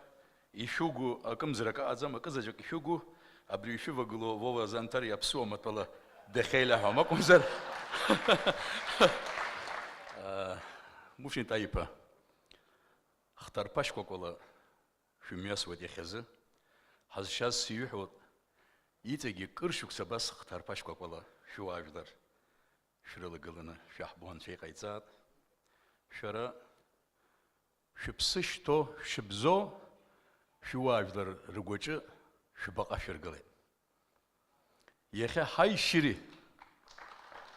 Ишәыгу акымзарак аҟаӡам, акызаҵәык ишәыгу, абри ишәывагылоу Вова Занҭариа аԥсуа матәала дахьеилаҳәам акәымзар. Мушьни Таиԥа, хҭарԥа шкәакәала шәымҩасуеит иахьазы. Ҳазшаз сиҳәоит, иҵегьы кыр шықәса абас хҭарԥа шкәакәала шәуаажәлар шәрылагыланы шәаҳбо анцәа иҟаиҵааит. Шәара шәыԥсы шьҭо, шәыбзоу, шәуаажәлар ргәаҿы шәбаҟа шәыргылеит. Иахьа ҳаи шьыри,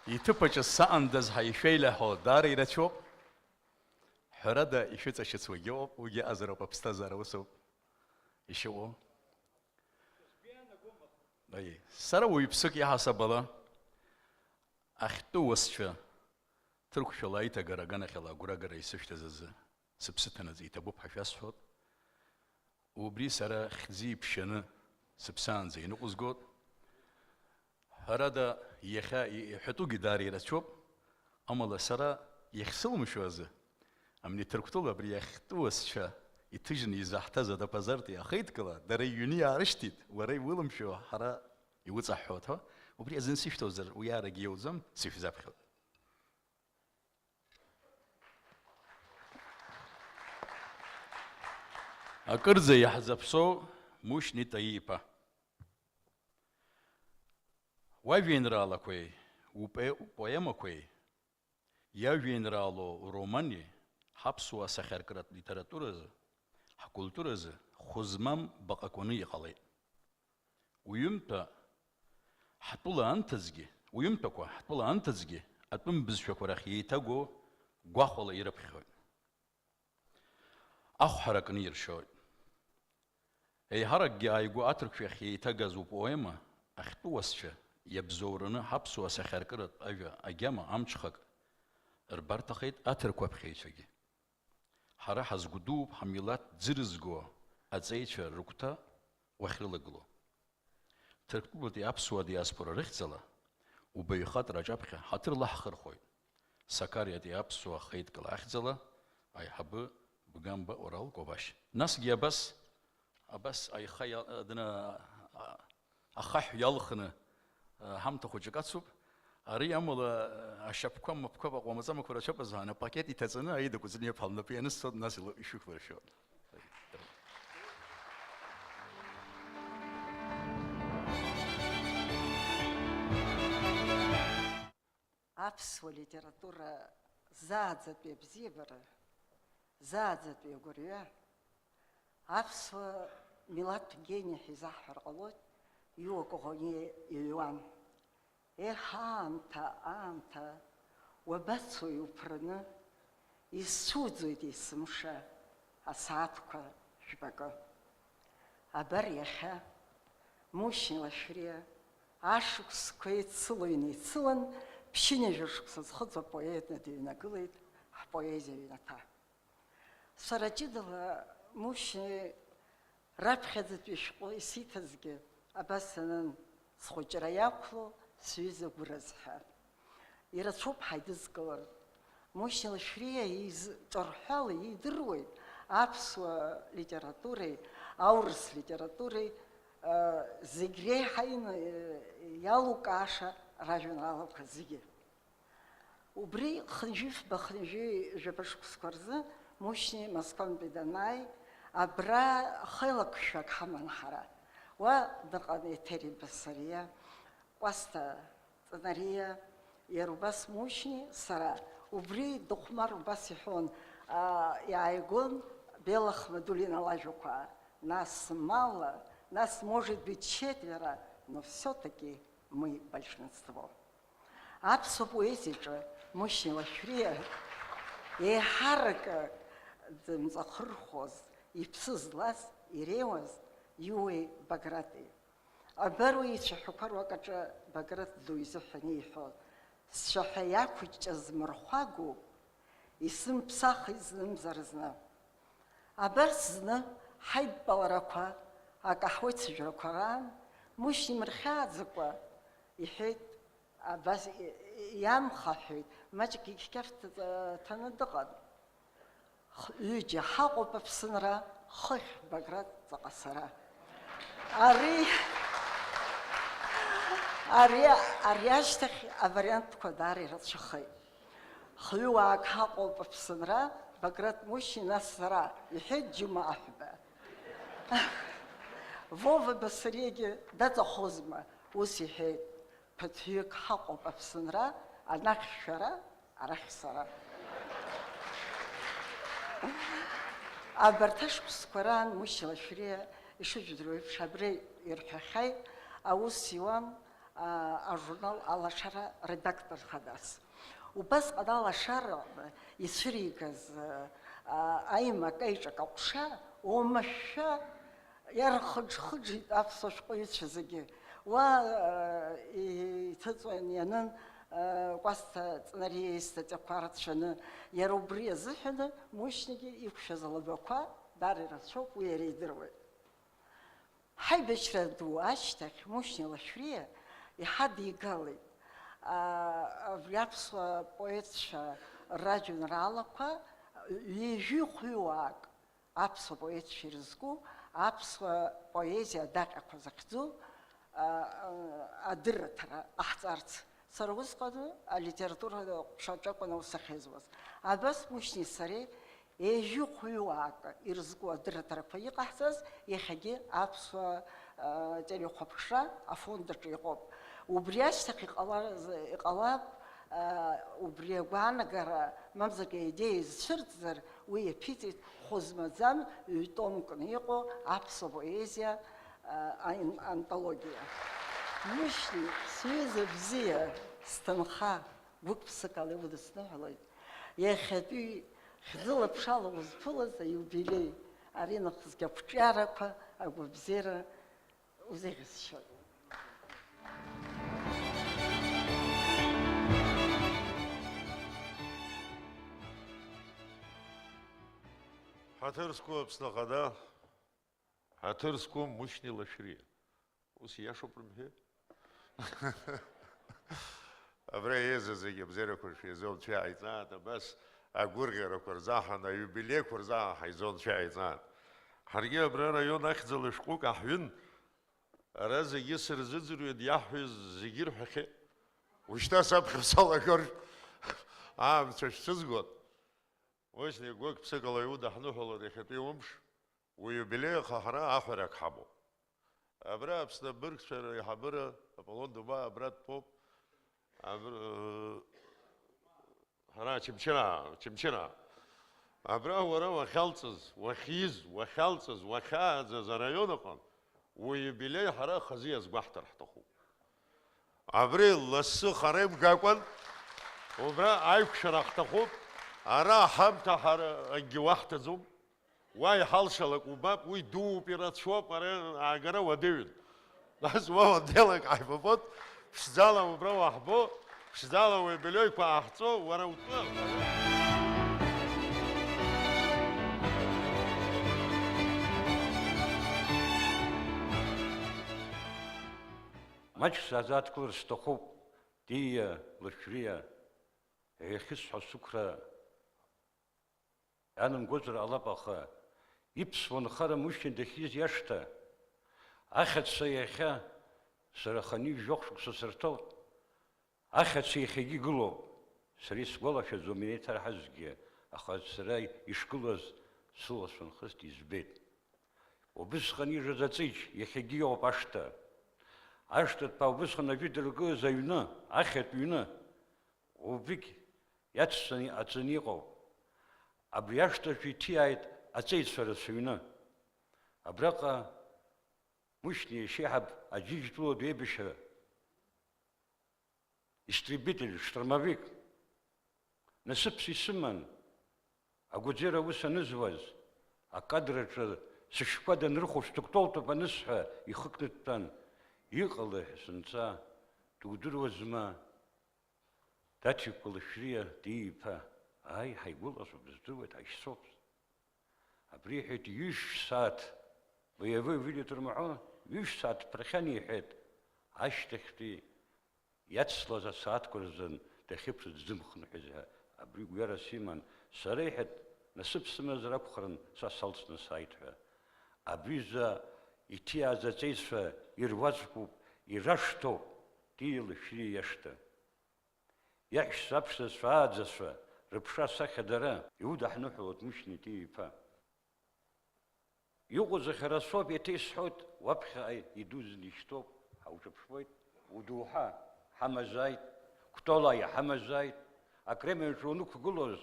иҭыԥаҿы саандаз ҳәа ишәеилаҳәо даара ирацәоуп. Ҳәарада, ишәыҵашьыцуагьы ыҟоуп, уигьы аҟазароуп, аԥсҭазаара усоуп ишыҟоу. Аиеи, сара уаҩԥсык иаҳасаб ала, ахьтәы уасцәа ҭырқәшәала аиҭагара аганахьала агәрагара исышәҭаз азы сыԥсы ҭанаҵы иҭабуп ҳәа шәасҳәоит. Убри сара хьӡи-ԥшьаны сыԥсаанӡа иныҟәызгоит. Ҳәарада, иахьа и-, иҳәатәугьы даара ирацәоуп, амала сара иахьсылымшо азы, амни Ҭырқәтәыла абри иахьтәуасцәа иҭыжьны изаҳҭаз адапазарт иаахеидкыла, дара иҩны иаарышьҭит, уара иулымшо ҳара иуҵаҳҳәоит ҳәа, убри азын сышәҭозар, уи арагьы иауӡам, сышәзаԥхьоит. Акырӡа иаҳзаԥсоу Мушьни Таииԥа. Уажәеинраалақәеи, упе-, упоемақәеи, иажәеинраалоу уромани ҳаԥсуа асахьаркыратә литературазы, ҳкультуразы хәы змам баҟақәаны иҟалеит. Уҩымҭа ҳтәыла анҭыҵгьы, уҩымҭақәа ҳтәыла анҭыҵгьы атәым бызшәақәа рахь еиҭагоу гәахәала ирыԥхьоит. Ахә ҳаракны иршоит. Еиҳаракгьы ааигәа аҭырқәшәахь еиҭагаз упоема ахьтәуасцәа иабзоураны ҳаԥсуа сахьаркыратә ажәа агьама амҽхак рбарҭахеит аҭырқәаԥхьаҩцәагьы. Ҳара ҳазгәдууп ҳамилаҭ ӡырызго аҵеицәа рыгәҭа уахьрылагыло. Ҭырқәтәылатәи аԥсуа диаспора рыхьӡала убаҩхатәра аҿаԥхьа ҳаҭыр лаҳхырхәоит Сакариатәи аԥсуа хеидкыла ахьӡала аиҳабы Бгамба Орал Кобашь. Насгьы абас, абас аиха иа-, дна-, а-, ахаҳә иалхны, а, ҳамҭа хәыҷык ацуп. Ари амала, а, ашьапқәа, мапқәа, баҟа маӡамақәа рацәоуп азҳәан, апакет иҭаҵаны аида кәыҵниаԥҳа лнапы ианысҵоит, нас ил-, ишәықәлыршәоит. Аԥсуа литература зааӡатәи абзиабара, зааӡатәи агәырҩа, аԥсуа милаҭтә гени ҳәа изаҳҳәар ҟалоит, иуа Коӷониа иҩуан. Еҳ, аамҭа, аамҭа, уабацои уԥраны? Исцәуӡоит есымша асааҭқәа жәпакы. Абар иахьа, Мушьни Лашәриа, ашықәсқәа еицыло инеицылан, ԥшьынҩажәа шықәса зхыҵуа поетны дыҩнагылеит ҳпоезиа ҩнаҭа. Сара ҷыдала Мушьни раԥхьаӡатәи ашәҟәы исиҭазгьы абас анын, схәыҷра иақәло сҩыза гәыраз ҳәа. Ирацәоуп ҳаидызкылар. Мушьни Лашәриа изҿырҳәало идыруеит аԥсуа литературеи аурыс литературеи, а, зегь реиҳа ин-, иалукааша ражәеинраалақәа зегьы. Убри хынҩажәи фба, хынҩажәи жәаба шықәсқәа рзы Мушьни Москвантәи данааи, абра хеилак-шәак ҳаман ҳара. Уа дыҟан Еҭери Басариа, Кәасҭа Ҵанариа, иара убас Мушьни, сара. Убри дыхәмар убас иҳәон, а, иааигон Белла Ахмадулина лажәақәа, нас мало, нас, может быть, четверо, но всё-таки мы большинство. Аԥсуа поезиаҿы Мушьни Лашәриа еиҳарак дымҵахырхәоз, иԥсы злаз, иреиуаз Иуеи Баграти. Абар уи ицәаҳәақәа руак аҿы Баграт ду изыҳәан ииҳәо, сцәаҳәа иақәыҷҷаз мырхәагоуп, исымԥсахит знымзар зны. Абарҭ зны ҳаидтәаларақәа акаҳуеит сыжәрақәа раан, Мушьни имырхьааӡакәа иҳәеит, абас и-, иамхаҳәеит, маҷк иқьқьаф ҭ-, ҭаны дыҟан. Х-, ҩыџьа ҳаҟоуп Аԥсынра, хыхь Баграт, ҵаҟа сара. Ари, ари, ари ашьҭахь авариантқәа даара ирацәахеит. Хҩы уаак ҳаҟоуп Аԥсынра, Баграт Мушьни, нас сара, иҳәеит Џьума Аҳәба. Вова Басариагьы даҵахозма, ус иҳәеит, ԥыҭҩык ҳаҟоуп Аԥсынра, анахь шәара, арахь сара. Абарҭ ашықәсқәа раан Мушьни Лашәриа ишыжәдыруа еиԥш абра ирҳәахьеит, аус иуан, а, ажурнал Алашара редактор хадас. Убасҟан Алашара ицәыригаз, а, аимак-аиҿак аҟәша уамашәа иархыџ-хыџит аԥсуа шәҟәыҩҩцәа зегьы. Уа, а, иҭыҵуан ианын, а, Кәасҭа Ҵнариа истатиақәа рацәаны, иара убри азыҳәаны Мушьнигьы иқәшәаз алабақәа даара ирацәоуп, уи иара идыруеит. Ҳаибашьра ду ашьҭахь Мушьни Лашәриа иҳадигалеит, а, абри аԥсуа поетцәа ражәеинраалақәа ҩажәи хәҩуаак аԥсуа поетцәа ирызку аԥсуа поезиа адаҟьақәа захьӡу, а, а, адырраҭара ҟаҳҵарц. Сара усҟан алитература ҟәша аҿакәын аус ахьазуаз. Абас Мушьни сареи ежьы хәҩуаак ирызку адырраҭарақәа иҟаҳҵаз иахьагьы аԥсуа, а, телехәаԥшра афонд аҿы иҟоуп. Убри ашьҭахь иҟала-, иҟалап, а, убри агәаанагара, мамзаргьы аидеиа изцәырҵзар, уи иаԥиҵеит хәы змаӡам ҩ-томкны иҟоу аԥсуа поезиа, а, ан-, антологиа. Мушьни, сҩыза бзиа, сҭынха, гәык-ԥсыкала иудысныҳәалоит. Иахьатәи хьӡыла-ԥшала узԥылаз аиубилеи, аринахысгьы ақәҿиарақәа, агәабзиара узеиӷьасшьоит. Ҳаҭыр зқәу Аԥсны Ахада, ҳаҭыр зқәу Мушьни Лашәриа. Ус ииашоуп рымҳәеи? Абра еизаз зегьы абзиарақәа шәизоуцәааиҵааит, абас агәырӷьарақәа рзаҳан, аиубилеиқәа рзаҳан ҳаизоуцәааиҵааит. Ҳаргьы абра араион ахьӡала шәҟәык аҳәын, ара зегьы сырзыӡырҩуеит, иаҳҳәоз зегьы рҳәахьеит. Ушьҭа саԥхьа салагар аамҭа шәцәызгоит. Мушьни, гәык-ԥсыкала иудаҳныҳәалоит иахьатәи умш, уиубилеи, аха ҳара аҳәарак ҳамоуп. Абра Аԥсны абыргцәа реиҳабыра Аполлон Думаа абра дтәоуп. Абр-, ыы, ҳара Очамчыраа, Очамчыраа. Абра уара уахьалҵыз, уахьиз, уахьалҵыз, уахьааӡаз араион аҟны уиубилеи ҳара хазы иазгәаҳҭар ҳҭахуп. Абри лассы хара имгакәан, убра аиқәшәара ҳҭахуп, ара ҳамҭа ҳара акгьы уаҳҭаӡом. Уа иҳалшалак убап, уи дууп, ирацәоуп, ара аагара уадаҩын. Нас уа уаннеилак ҳаибабоит, ԥшӡала убра уаҳбо, ԥшӡала уиубилеиқәа ааҳҵо, уара утәы. Маҷк саазааҭгылар сҭахуп, Тиа Лашәриа, иахьысҳәо сықәра иаанамгозар ҟалап, аха иԥсуа нхара Мушьни дахьиз иашҭа, ахьаца иахьа сара хынҩажәи жәохә шықәса сырҭоуп. Ахьаца иахьагьы игылоуп. Сара исгәалашәаӡом иеиҭарҳазгьы, аха сара ишгылаз сылацәа нхыст, избеит. Убысҟан ижыз аҵеиџь иахьагьы иоуп ашҭа. Ашҭатәқәа убысҟан аӡәы дыргылаз аҩны, ахьатә ҩны, убригь иацҵаны иҟаҵаны иҟоуп. Абри ашҭаҿы иҭиааит аҵеицәа рацәаҩны. Абраҟа Мушьни иашьеиҳаб Аџьынџьтәылатә еибашьра истребитель, штурмовик. Насыԥс исыман, агәаӡера аус анызуаз, акадраҿы сышьқәа данрыхәо, шьҭыктәоутәуп анысҳәа, ихы кны дтәан. Иҟалеи ҳәа сынҵа, дудыруазма, Даҭикәа Лашәриа Тиа иԥа? Ааи, ҳаигәылацәоуп, дыздыруеит, ҳаишьцәоуп. Абри иҳәеит, ҩышә сааҭ, боевой вылет рымҳәо, ҩышә сааҭ дԥырхьан иҳәеит, ашьҭахьтәи иацлаз асааҭқәа рзын дахьықәтәаз дзымхынҳәыз ҳәа, абри гәҩарас иман, сара, иҳәеит, насыԥ сымазар акәхарын, са салҵны сааит ҳәа. Абри жәа иҭиааз аҵеицәа ируаӡәкуп, ирашҭоуп, Тиа Лашәриа иашҭа. Иаҳәшьцәа аԥшӡацәа, ааӡацәа, рыԥша асахьа дара, иудаҳныҳәалоит Мушьни Тиа иԥа. Иҟоу зегь ҳара соуп, еиҭа исҳәоит, уаԥхьаҟа идузны ишьҭоуп, ҳауҿаԥшуеит, удоуҳа, ҳамазааит, Кәтолаа, ҳамазааит, акремль аҿы уанықәгылоз,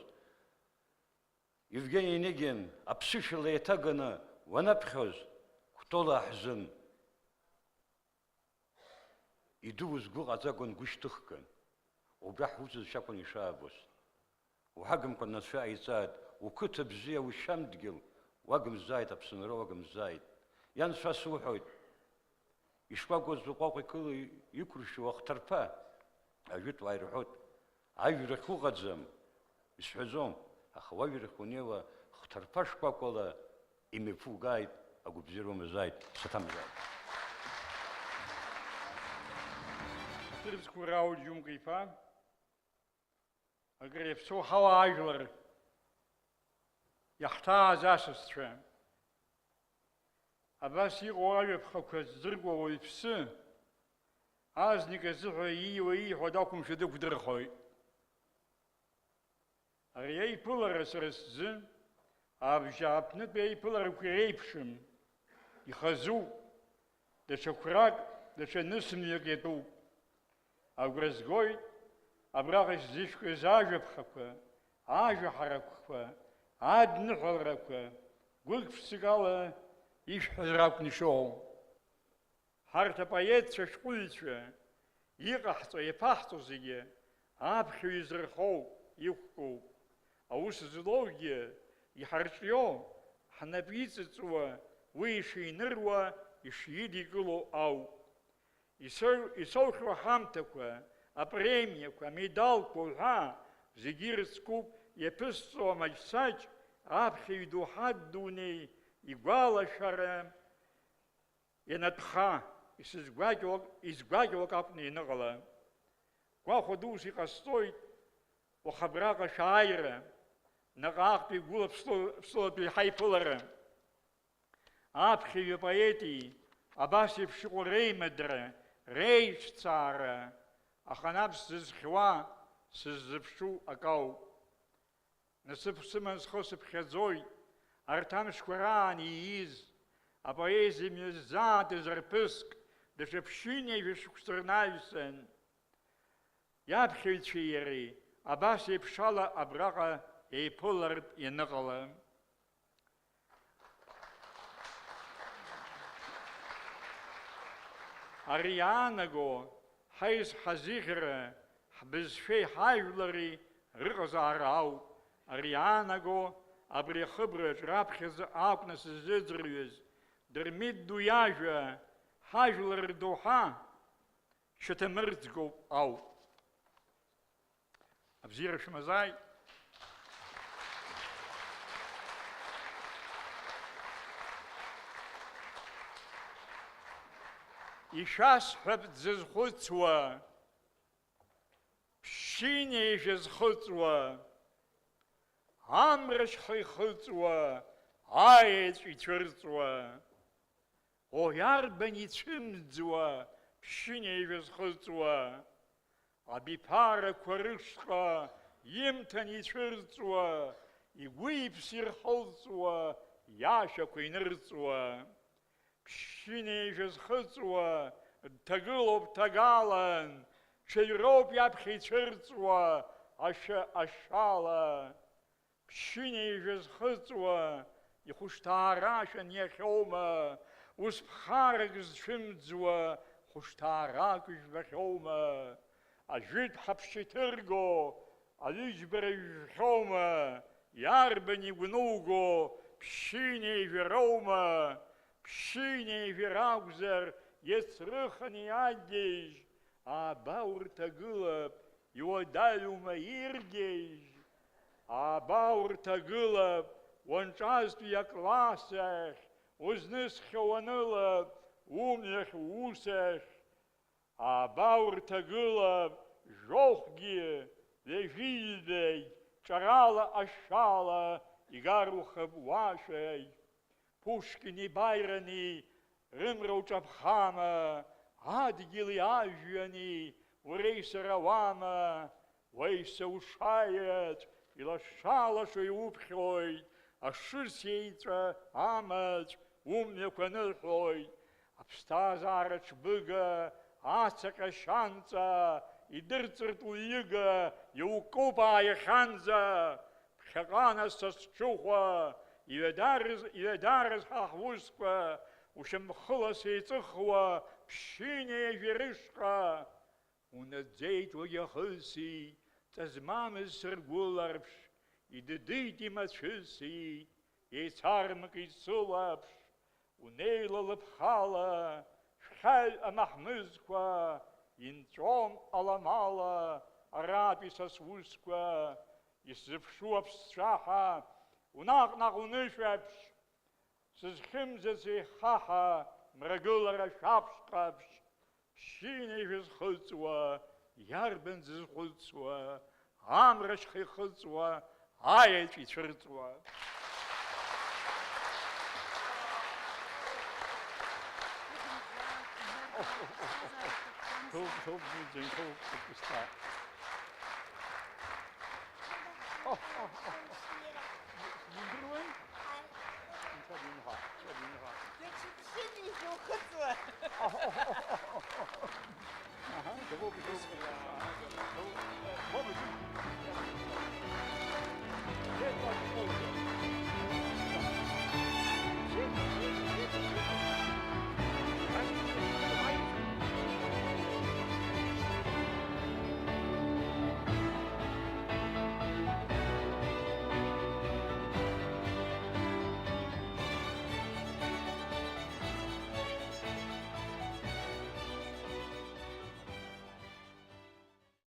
Евгений Онегин аԥсышәала еиҭаганы уанаԥхьоз, Кәтолаа ҳзын. Идуу згәы ҟаҵагәан гәышьҭыхган. Убра ҳуцызшәа акәын ишаабоз. Уҳагымкәа анацәа ҟаиҵааит, уқыҭа бзиа, ушьам дгьыл, уагымзааит, Аԥсынра уагымзааит. Ианцәа суҳәоит, ишкәакәаз уҟәаҟә икыло иқәыршәу ахҭарԥа, ажәытә уаа ирҳәоит, ажәрахь уҟаӡам, исҳәаӡом, аха уажәрахь унеиуа хҭарԥа шкәакәала имҩаԥугааит, агәабзиара умазааит, саҭамзааит. Ҳзырӡқәа Рауль Џьумка-иԥа, акыр иаԥсоу ҳауаажәлар, иаҳҭааз асасцәа, абас иҟоу ажәаԥхақәа здыркуа уаҩԥсы, азнык азыҳәа ииуа-ииҳәо дақәымшәо дықәдырхоит. Ари аиԥылара сара сзы абжьааԥнытәи аиԥыларақәа иреиԥшым, ихазуп, даҽа қәрак, даҽа нысымҩак иатәуп. Агәра згоит абраҟа исзышәкыз ажәаԥхақәа, ажәаҳаракқәа, адныҳәаларақәа, гәык-ԥсык ала ишәҳәаз ракәны ишыҟоу. Ҳарҭ апоетцәа шәҟәыҩҩцәа, иҟаҳҵо, иаԥаҳҵо зегьы аԥхьаҩ изырхоуп, иқәкуп. Аус злоугьы иҳарҿио, ҳнапы иҵыҵуа, уи ишиныруа, ишидикыло ауп. Исоу-, исоухьоу аҳамҭақәа, апремиақәа, амедалқәа уҳәа, зегьы ирыцкуп, иаԥысҵо амаҷсаҷ, аԥхьаҩ доуҳатә дунеи игәалашәара, ианатәха, исызгәакьоу ак-, изгәакьоу акы акәны ианыҟала. Гәахәа дус иҟасҵоит уаха абраҟа шәааира, наҟ-ааҟтәи гәыла-ԥсыла-, ԥсылатәи ҳаиԥылара. Аԥхьаҩи апоети абас еиԥш иҟоу реимадара, реиҿцаара, аха наԥс сзызхьуа, сыззыԥшу акауп. Насыԥ сыман схы сыԥхьаӡоит, арҭ амшқәа раан ииз, апоезиа мҩа ззаатыз арԥыск, даҽа ԥшьынҩажәа шықәса рнаҩсан, иаԥхьаҩцәеи иареи абас еиԥшала абраҟа еиԥылартә ианыҟала. Ари иаанаго, ҳаизҳазыӷьара, ҳбызшәеи ҳажәлари рыҟазаара ауп. Ари иаанаго, абри ахыбраҿ раԥхьаӡа акәны сыззыӡырҩыз Дырмит ду иажәа, ҳажәлар рдоуҳа шьаҭамырӡгоуп ауп. Абзиара шәымазааит. Ишәасҳәап дзызхәыцуа, ԥшьынҩажәа зхыҵуа, амра шьха ихыҵуа, аеҵә ицәырҵуа. О, иарбан ицәымӡуа, ԥшьынҩажәа зхыҵуа, абиԥарақәа рышҟа имҭан ицәырҵуа, игәы-иԥсы ирхылҵуа, иашәақәа инырҵуа. Ԥшьынҩажәа зхыҵуа дҭагылоуп ҭагалан, ҽаҩроуп иаԥхьа ицәырҵуа ашәа ашәала. Ԥшьынҩажәа зхыҵуа ихәышҭаара ашәан иахьоума, ус ԥхарак зцәымӡуа хәышҭаарак жәбахьоума? Ажәытә ҳаԥшьа иҭырго аҩыџьбара жәжәхьоума? Иарбан игәнуго ԥшьынҩажәа роума? Ԥшьынҩажәа ракәзар, иацрыхан иагьежь, ааба урҭагылап, иуадаҩума иргьежь? Ааба урҭагылап, уанҿазтәи акласс ахь, узнысхьоу уанылап, умҩахь, уус ахь. Ааба урҭагылап, жәохәгьы, ҩажәи ҩбагь, ҿарала, ашәала, игарухап уашәагь. Пушкини Баирами рымра уҿаԥхама, адгьыли ажәҩани уареи сара уама, уеи са ушаеҵә, илаша-лашо иуԥхьоит, ашыц еиҵәа амаҵә умҩақәа ныҳәоит. Аԥсҭазаара ҽбыга, ацаҟьа шьанҵа, идырҵартә уҩыга, иукуп ааихьанӡа. Ԥхьаҟа нас са сҽыхәа, иҩадарыз, иҩадарыз ҳа ҳусқәа, ушьамхыла сеиҵыхуа, ԥшьынҩажәа рышҟа. Унаӡеит уагьахысит, ҵа змамыз сыргәыларԥш, идыдит имацәысит, еицармкит сылаԥш, унеила лыԥхала, шәхьаҩ амаҳмызқәа, инҵәом аламала аратәи са сусқәа, исзыԥшу аԥсцәаҳа, унаҟ-наҟ унышәаԥш, сызхьымӡаз еихаҳа, мрагылара шәаԥшь ҟаԥшь, Ԥшьынҩажәа зхыҵуа, иарбан зызхәыцуа, амра ашьха ихыҵуа, аеҵә ицәырҵуа. Ҭоуп, ҭоуп, џьынџьын, ҭоуп, ҭоуп, ушьҭа.